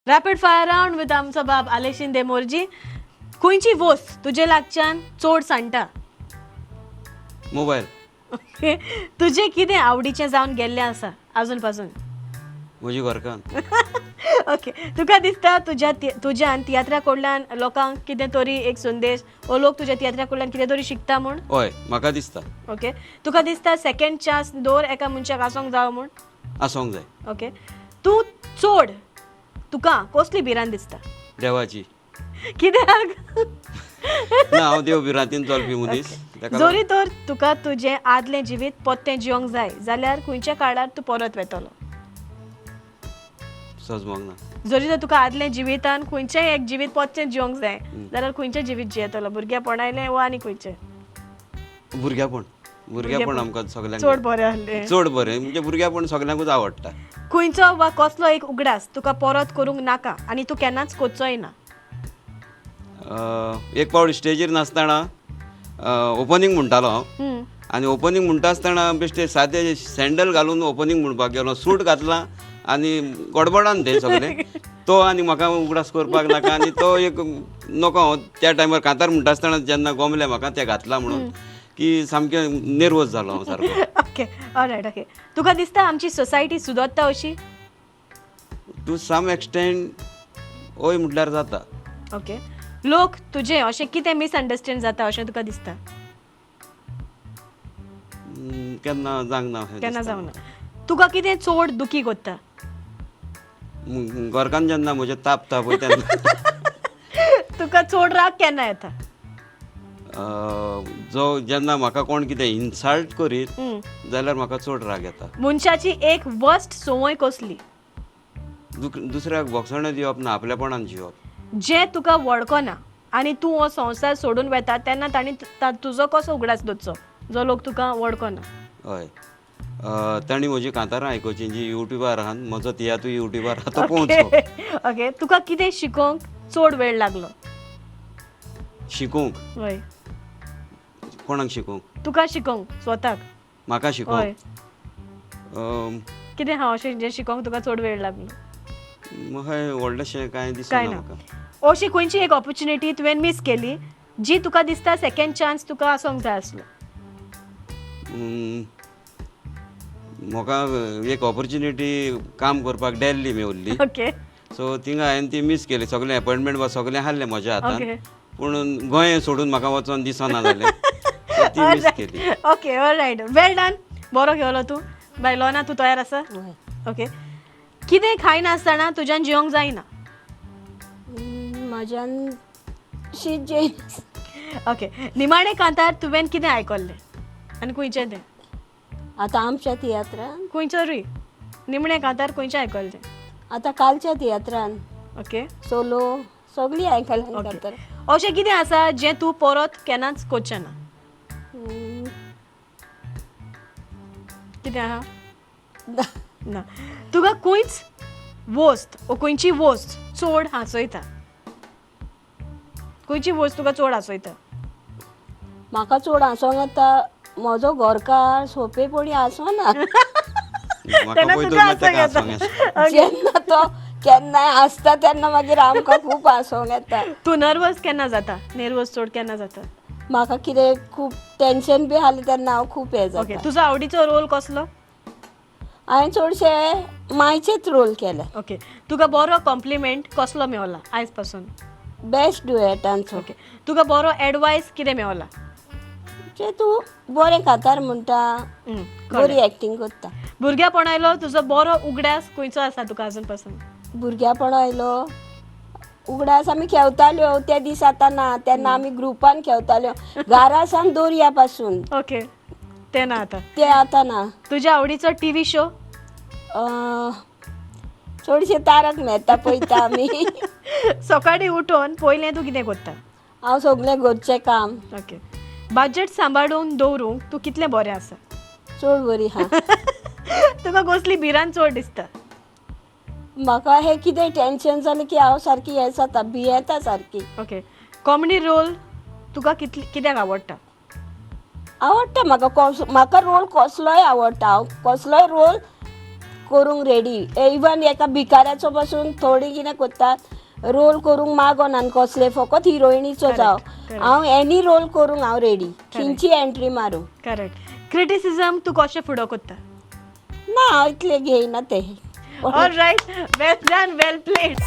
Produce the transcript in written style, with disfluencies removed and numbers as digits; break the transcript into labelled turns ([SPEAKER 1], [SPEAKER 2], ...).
[SPEAKER 1] Rapid fire round with आमचो बाब आले शिंदे मोरजी. खंयची वस्त तुजे लागच्यान चड सांडटा?
[SPEAKER 2] मोबायल.
[SPEAKER 1] ओके. तुजें कितें आवडीचें जावन गेल्लें आसा आजून पासून?
[SPEAKER 2] म्हजी घरकान्न.
[SPEAKER 1] ओके. तुका दिसता तुज्या तुज्यान तियात्रा कडल्यान लोकांक कितें तरी एक संदेश वो लोक तुज्या तियात्रा कडल्यान कितें तरी शिकता म्हूण?
[SPEAKER 2] हय, म्हाका दिसता.
[SPEAKER 1] ओके. तुका दिसता सेकंड चान्स दवर एका मनशाक आसोंक जावो म्हूण?
[SPEAKER 2] आसोंक जाय.
[SPEAKER 1] ओके. तूं चड तुका कसली भिरांत दिसता?
[SPEAKER 2] देवाची.
[SPEAKER 1] कित्याक?
[SPEAKER 2] ना, हांव देव भिरांतीन चलपी मनीस, ताका
[SPEAKER 1] जरी तर तुका तुजें आदलें जिवीत परतें जिवंक जाय जाल्यार खंयच्या काळार तूं परत वेतलो?
[SPEAKER 2] सजमोंक ना.
[SPEAKER 1] जरी तर तुका आदलें जिवितान खंयचेंय एक जिवीत परतें जिवंक जाय जाल्यार खंयचें जिवीत जियेतलो, भुरगेपण आयलें वा आनी खंयचें?
[SPEAKER 2] भुरगेपण. भुरगेपण आमकां सगल्यांक
[SPEAKER 1] चड बरें आहलें.
[SPEAKER 2] चड बरें, म्हणजे भुरगेपण सगल्यांकूच आवडटा.
[SPEAKER 1] खंयचो वा कसलो एक उगडास तुका परत करूंक नाका आनी तूं केन्नाच करचोय ना?
[SPEAKER 2] एक पावट स्टेजीर नासतना ओपनींग म्हणटालो हांव आनी ओपनींग म्हणटा आसतना बेश्टे सादें सँडल घालून ओपनींग म्हणपाक गेलो, सूट घातला आनी गडबडान तें सगळें. तो आनी म्हाका उगडास करपाक नाका आनी तो एक नको. हांव त्या टायमार कांतार म्हणटा आसतना जेन्ना गोमलें म्हाका तें घातलां म्हणून की सामकें नेर्वोज जालो हांव सारको.
[SPEAKER 1] Okay, all right. ओके, तुका दिसता आमची सोसायटी सुदरता अशी?
[SPEAKER 2] टू सम एक्सटेंट हय म्हटल्यार जाता.
[SPEAKER 1] ओके. लोक तुजें अशें कितें मिसअंडरस्टँड जाता अशें तुका दिसता?
[SPEAKER 2] केन्ना जावंक ना अशें
[SPEAKER 1] केन्ना
[SPEAKER 2] दिसता.
[SPEAKER 1] जावना. तुका कितें चड दुखी करता?
[SPEAKER 2] घरकान्न जेन्ना म्हजें तापता पळय तेन्ना.
[SPEAKER 1] तुका चड राग केन्ना येता?
[SPEAKER 2] जो जेन्ना म्हाका कोण कितें इन्सल्ट करीत जाल्यार म्हाका चड राग येता.
[SPEAKER 1] मनशाची एक वर्स्ट संवय कसली?
[SPEAKER 2] दुसऱ्याक भोगसणें दिवप ना, आपलेपणान जिवप.
[SPEAKER 1] जें तुका वळखना आनी तूं हो संवसार सोडून वेता तेन्ना तांणी तुजो कसो उगडास दवरचो जो लोक तुका वळखना?
[SPEAKER 2] हय, तांणी म्हजी कांतारां आयकुची जी युट्यूबार आहा. म्हजो तियातूय युट्यूबार आहा, तो पळोवचो.
[SPEAKER 1] ओके. तुका कितें शिकोवंक चड वेळ लागलो?
[SPEAKER 2] शिकूंक?
[SPEAKER 1] हय.
[SPEAKER 2] कोणाक शिकूंक?
[SPEAKER 1] तुका शिकोवंक स्वताक.
[SPEAKER 2] म्हाका
[SPEAKER 1] हय.
[SPEAKER 2] शिकोवंक
[SPEAKER 1] कितें हांव अशें जें शिकोवंक तुका चड वेळ लागलो?
[SPEAKER 2] म्हाका व्हडलेशें कांय
[SPEAKER 1] कांय
[SPEAKER 2] दिसना
[SPEAKER 1] ना.
[SPEAKER 2] म्हाका.
[SPEAKER 1] अशी खंयची एक ऑपॉर्च्युनिटी तुवें मीस केली जी तुका दिसता सेकंड चान्स तुका आसोंक जाय आसलो?
[SPEAKER 2] म्हाका एक ऑपॉर्च्युनिटी काम करपाक दिल्ली मेवल्ली.
[SPEAKER 1] ओके.
[SPEAKER 2] सो थिंगा हांवें ती मीस केली. सगळें अपॉयंटमेंट वा सगळें आहलें म्हज्या हातान, पूण गोंय सोडून म्हाका वचोन दिसना जालें. So ती मीस केली.
[SPEAKER 1] ओके, ऑलरायट, वेल डन. बरो खेळलो तूं. बाय लोना, तूं तयार आसा?
[SPEAKER 3] हय.
[SPEAKER 1] ओके. कितें खायनासतना तुज्यान जिवंक जायना?
[SPEAKER 3] म्हाज्यान शीत जेयना.
[SPEAKER 1] ओके. निमाणे कांतार तुवें कितें आयकल्लें आनी खंयचें तें?
[SPEAKER 3] आतां आमच्या तियात्रान?
[SPEAKER 1] खंयचोरूय निमणें कांतार खंयचें आयकल्लें?
[SPEAKER 3] आतां कालच्या तियात्रान.
[SPEAKER 1] ओके.
[SPEAKER 3] सोलो सगळीं आयकल्यान कांतार.
[SPEAKER 1] अशें कितें आसा जें तूं परत केन्नाच करचें ना? कितें आहा? ना. तुका खंयच वस्त ओ खंयची वस्त चड हांसयता? खंयची वस्त तुका चड हांसयता?
[SPEAKER 3] म्हाका चड हांसोंक येता, म्हजो घरकार सोंपेपणी हांसोना.
[SPEAKER 2] म्हाका
[SPEAKER 1] तेन्ना
[SPEAKER 2] पळयतच
[SPEAKER 1] तुका
[SPEAKER 2] मागीर ताका
[SPEAKER 1] हांसोंक
[SPEAKER 2] हांसोंक येता.
[SPEAKER 3] जेन्ना तो केन्नाय हांसता तेन्ना मागीर आमकां खूब हांसोंक येता.
[SPEAKER 1] तूं नर्वस केन्ना जाता? नर्वस चड केन्ना जाता?
[SPEAKER 3] म्हाका कितें खूब टेंशन बी आसलें तेन्ना हांव खूब हें
[SPEAKER 1] ओके.
[SPEAKER 3] जाता.
[SPEAKER 1] तुजो आवडीचो रोल कसलो?
[SPEAKER 3] हांवें चडशे मायचेच रोल केले.
[SPEAKER 1] ओके. तुका बरो कॉम्प्लिमेंट कसलो मेवला आयज पासून?
[SPEAKER 3] बेस्ट डुएटांचो.
[SPEAKER 1] ओके. तुका बरो एडवायस कितें मेवला?
[SPEAKER 3] जे तूं बरें कांतार म्हणटा, बरी एक्टींग करता.
[SPEAKER 1] भुरग्यापण आयलो तुजो बरो उगडास खंयचो आसा तुका अजून पासून?
[SPEAKER 3] भुरग्यापण आयलो उगडास, आमी खेळताल्यो ते दीस आतां ना. तेन्ना आमी ग्रुपान खेळताल्यो घरा सावन दोरया पासून.
[SPEAKER 1] ओके, ते ना आतां.
[SPEAKER 3] ते आतां ना.
[SPEAKER 1] तुज्या आवडीचो टीव्ही शो?
[SPEAKER 3] चडशे तारक मेहता पळयता आमी.
[SPEAKER 1] सकाळीं उठून पयलें तूं कितें करता?
[SPEAKER 3] हांव सगलें घरचें काम.
[SPEAKER 1] ओके. बजट सांबाळून दवरूंक तूं कितलें बरें आसा?
[SPEAKER 3] चड बरी आहा.
[SPEAKER 1] तुका कसली भिरांत चड दिसता?
[SPEAKER 3] म्हाका हें कितें टेंशन जालें की हांव सारकी हें जाता, भियेता सारकी.
[SPEAKER 1] ओके. कॉमेडी रोल तुका कितली कित्याक आवडटा?
[SPEAKER 3] आवडटा म्हाका. म्हाका रोल कसलोय आवडटा. हांव कसलोय रोल करूंक रेडी. इवन एका भिकाऱ्याचो पासून थोडी कितें करतात रोल करूंक मागोना आनी कसले फकत हिरोइनीचो जावं, हांव एनी रोल करूंक हांव रेडी, खंयची एंट्री मारूंक.
[SPEAKER 1] करेक्ट. क्रिटिसिजम तूं कशें फुडो करता?
[SPEAKER 3] ना, हांव इतलें घेयना तें.
[SPEAKER 1] All right, well done, well played.